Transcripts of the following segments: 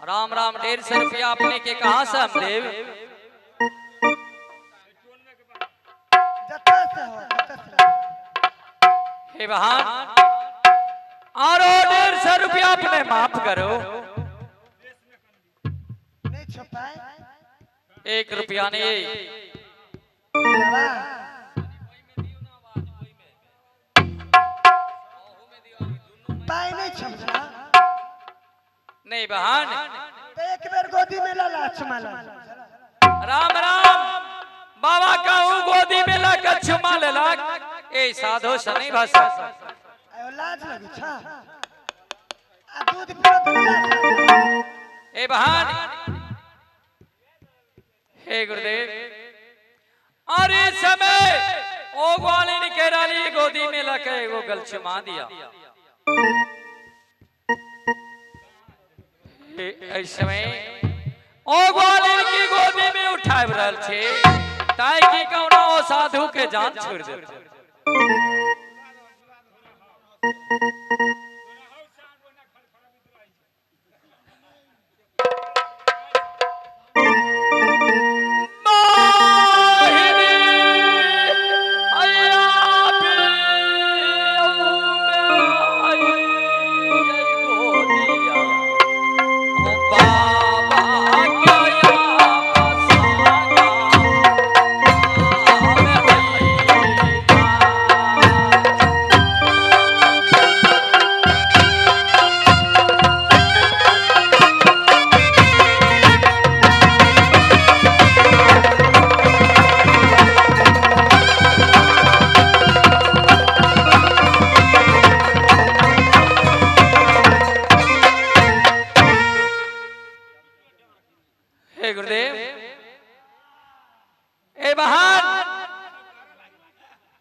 राम राम, 150 रुपया अपने के कहाँ से हम देव? जतऽ से हो ततऽ से। हे बहन, आरो 150 रुपया अपने माफ करो। नहीं छुपाए। 1 रुपया नहीं। बाबा पाई नहीं छुपला। नहीं बहन। तो एक बेर गोदी में ला चुमा ला। राम राम, बाबा कहूँ गोदी में ला कर चुमा लेलक। ए साधो से नहीं भाषा। आयो लाज लगी छा, आ दूध पियो तो लाज लगी। ए बहन, हे गुरुदेव, अरे समय ओ ग्वालिन के राली गोदी में लके एगो गल चुमा दिया। ऐ समय ओ ग्वालिन की गोदी में उठाब रहल छे, ताई की कौना ओ साधु के जान छोड़ देते। हे गुरुदेव, ए बहन,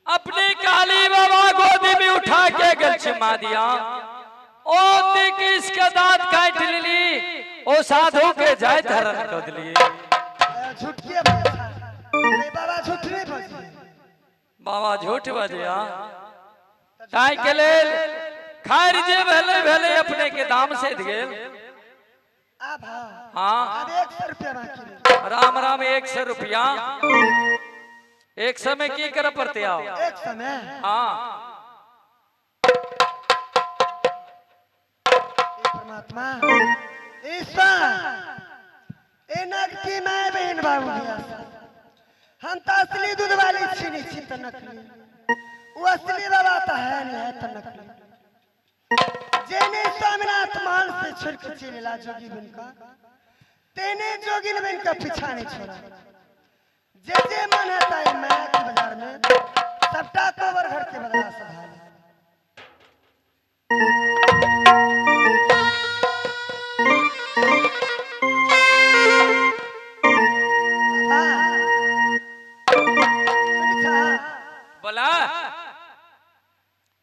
अपनी काली बाबा गोदी में उठा के गल चुमा दिया। ओ दिक इसके दांत काट लेली, ओ साधु के जाय धरन कर दिली। आयो झूठ किया बजे छा? नहीं बाबा झूठ नहीं बजे। बाबा झूठ बजिया। ताई के लेल खैर जे भेले भेले अपने के दाम से गेल। अब हाँ। हाँ। अब 100 रुपया बाकी रहे। राम राम, 100 रुपया। 100 में की करे पड़ते आओ? 100 में? हाँ। हे परमात्मा ईश्वर, ए नगती my बहन बाबू भैया, हम तो असली दूध वाली छीनी छी तो नकली, वो असली बाबा तो है नहीं है तो नकली। जेने स्वामीनाथ मान से छोड़ के चलेला जोगी बनका, तेने जोगिन बनका पीछा नहीं छोड़ा। जे जे मन है ताई माया के बाजार में सबटा कवर घर के बदला सधा ले। बाबा, सुनी छा? बोला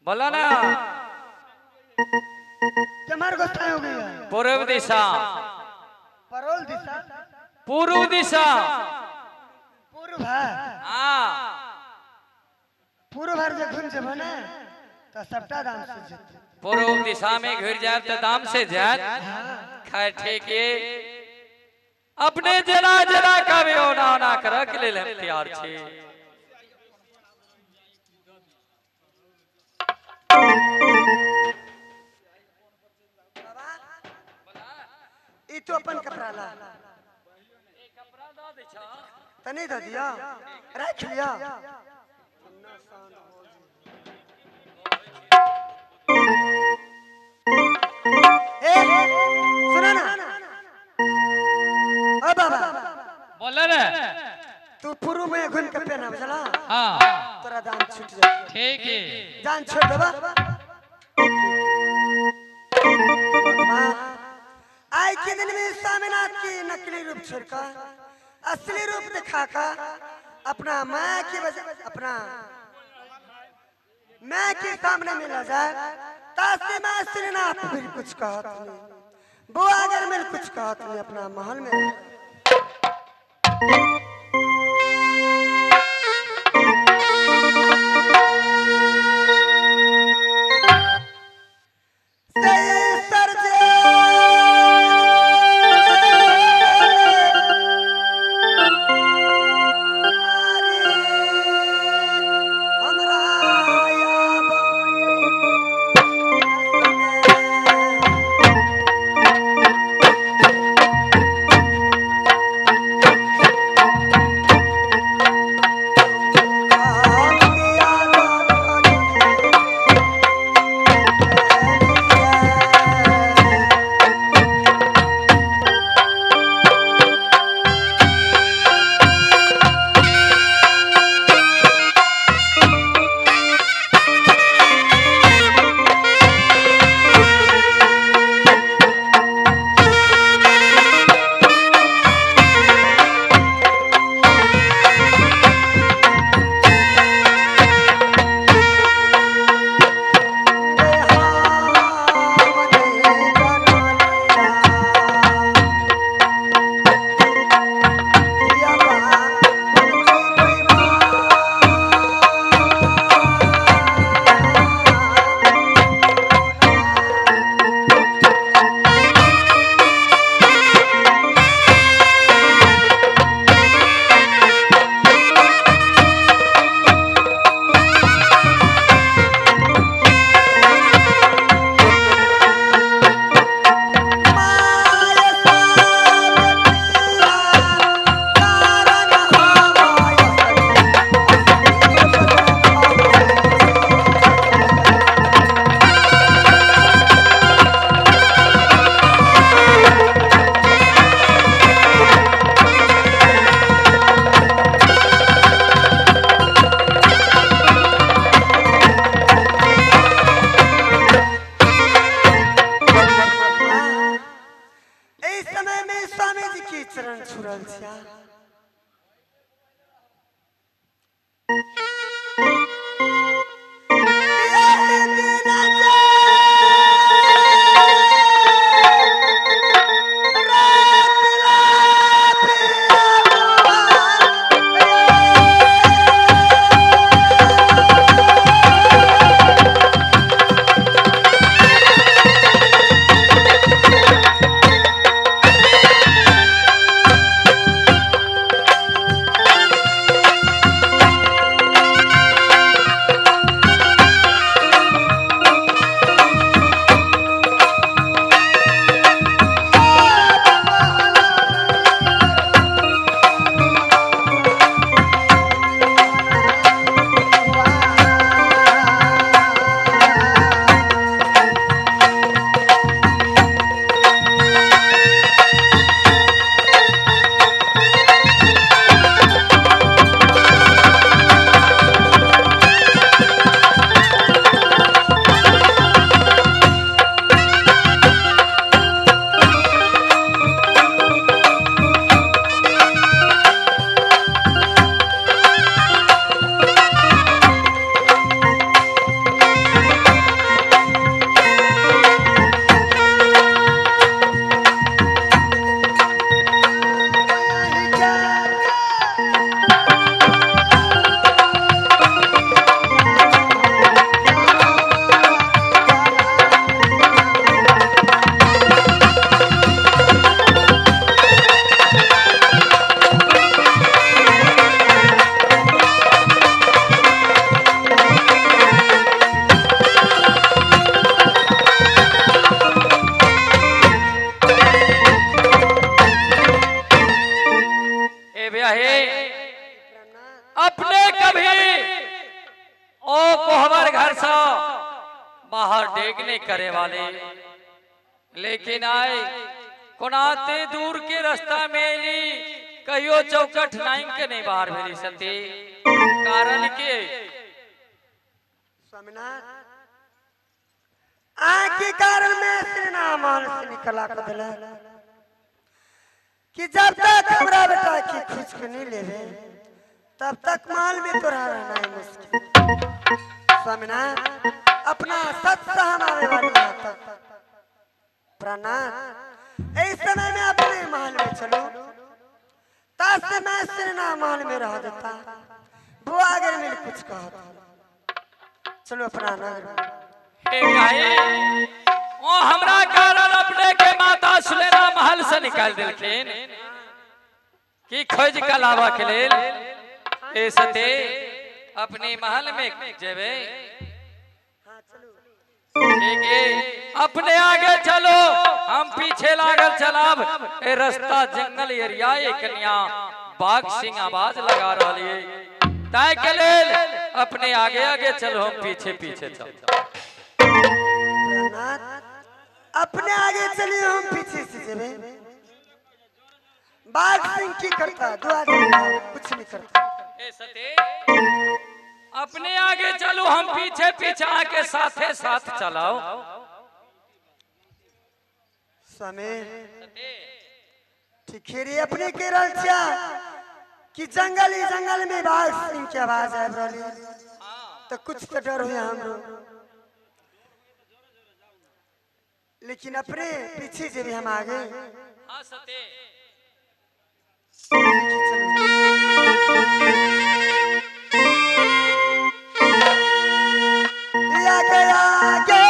बोला ना। तुम्हार गुस्सा हो गया। पूर्व दिशा। परोल दिशा। पूर्व दिशा। पूर्व है। हाँ। पूर्व भर जे घूम जेबो ना तो सबटा दाम से जेतै। पूर्व दिशा में घुर जाए तो दाम से जाए। खैर ठीक है, अपने जना जना का भी ओना ओना करे के लेल हम तैयार छी। ई तो अपन कपड़ा ला तनी दे दिया, रख लिया। ए सुनो ना, ओ बाबा बोला रे। तू पूर्व में घूम के पहना बुझला? हाँ। तोरा दाम छूट जाए। ठीक है। जान छोड़ देबा। आई के दिन में स्वामीनाथ की नकली रूप छोड़कर असली रूप दिखाकर अपना माँ की वजह अपना माँ के सामने मिला जाए तासे माँ श्रीनाथ फिर कुछ कहत नहीं, वो अगर मिल कुछ कहत नहीं अपना महल में। सर जे चरण छुरल छिया। अपने कभी ओ कोहबर घर से बाहर डेग नहीं करे वाले, लेकिन आए कोनाते दूर के रास्ता में एली कहियो चौकट नाइंग के नहीं बाहर भेली सती। कारण के स्वामीनाथ आँख के कारण में श्री नाम से निकला कदला कि जब तक हमरा बेटा की खुश को नहीं लेवे तब तक माल में तोरा रहना है मुश्किल। स्वामीनाथ अपना सत हम आवे वाली तक प्राणाथ इस समय में अपने महल में चलो तब से मैं श्री महल में रह देता वो आगे मिल कुछ कहा चलो अपना नगर। ओ हमरा कारण अपने के माता सुलेना महल से निकाल दिलखिन कि खोज के लावा के लेल ए सते अपने महल में जेबे। ठीक है अपने आगे चलो हम पीछे लागल चलाब। ए रास्ता जंगल एरिया ए कन्या बाघ सिंह आवाज लगा रही है ताई के लेल अपने आगे आगे चलो हम पीछे पीछे चल। अपने आगे चलिए हम पीछे से जेबे। बाघ सिंह की करता दो आदमी कुछ नहीं करता। ए सते अपने आगे चलो हम पीछे पीछे आके साथे साथ चलाओ। स्वामी ठीक है अपने के रल कि जंगल ही जंगल में बाघ सिंह की आवाज आब रही तो कुछ तो डर हुआ हमरो, लेकिन अपने पीछे जे भी हम आगे। हाँ सते लागल के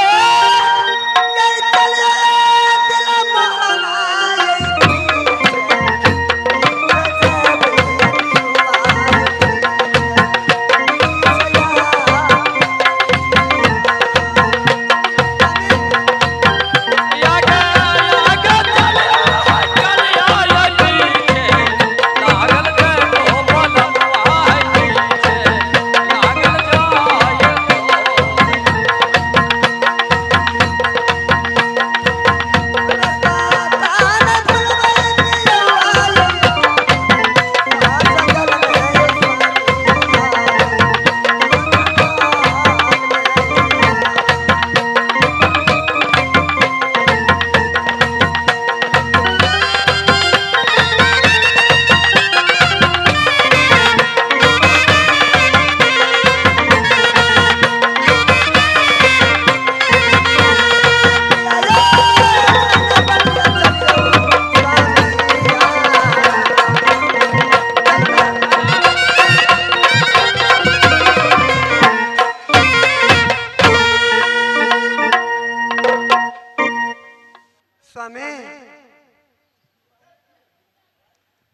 स्वामी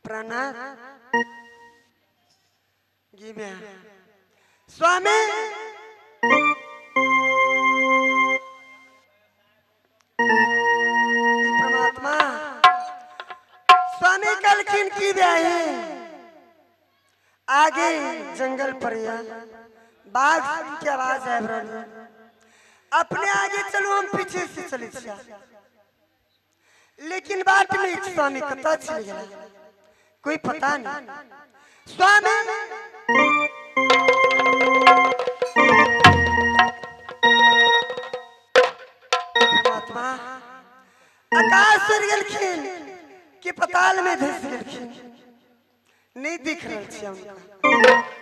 प्रणाम गी में स्वामी परमात्मा स्वामी कहलखिन की ब्याही आगे जंगल पर या बाघ के आवाज आबि रहल ये। अपने आगे चलू हम पीछे से चले छिया लेकिन बाट में एक स्वामी कतऽ चलि गेला कोई पता नहीं। स्वामी परमात्मा आकाश उड़ गेलखिन कि पताल में धस गेलखिन, नहीं दिख रहल छै हुनका।